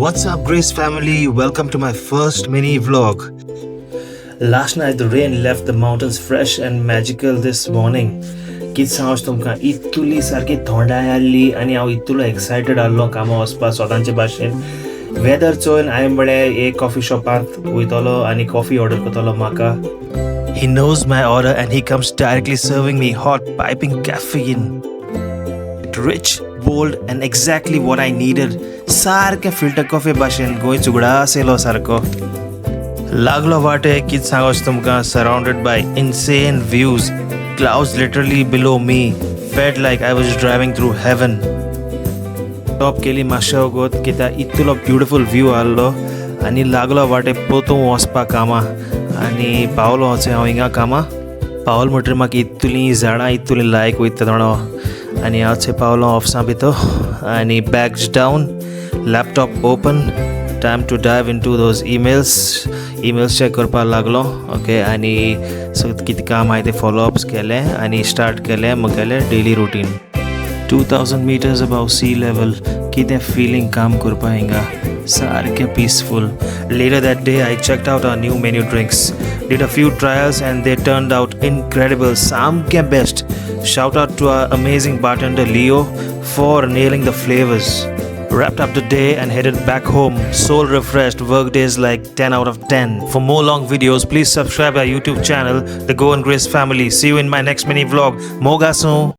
What's up, Grace family? Welcome to my first mini vlog. Last night the rain left the mountains fresh and magical this morning. कितें सांगच तुमकां, इतुली सारकी थंडाय आहली आनी हांव इतलो एक्सायटेड आहलो कामां वचपाक सदांचे भाशेन. वेदर चोवन हांवें म्हळें एक कॉफी शॉपांत वयतलो आनी कॉफी ऑर्डर करतलो म्हाका. He knows my order and he comes directly serving me hot piping caffeine. Rich, bold and exactly what I needed. सारकें फिल्टर कॉफी भाशेन गोंयचो उगडास येयलो सारको. लागलो वाटे, कितें सांगोच तुमकां, surrounded by insane views, clouds literally below me, felt like I was driving through heaven. Stop केली मातशें वगत कित्याक इतलो ब्युटिफूल व्यू आहलो आनी लागलो वाटे पोतून वचपाक कामां आनी पावलो वचें हांव हिंगा कामां. पावल म्हणटकीर म्हाका इतलीं झाडां इतलीं लायक वयता जाणा. आनी हांव थंय पावलो ऑफिसा भितर आनी bags down, laptop open, time to dive into those emails. Emails check करपाक लागलो, ओके, आनी सगळें कितें काम आहाय तें फॉलोअप्स केलें आनी स्टार्ट केलें म्हगेलें daily routine. 2000 meters above sea level, कितें फिलींग काम करपा हिंगा, सारकें peaceful. Later that day, I checked out our new menu drinks, did a few trials and they turned out incredible, सामकें best. Shout out to our amazing bartender Leo for nailing the flavors. Wrapped up the day and headed back home, soul refreshed. Work days like 10 out of 10. For more long videos, please subscribe our YouTube channel, The Goan Grace Family. See you in my next mini vlog. मोग आसूं.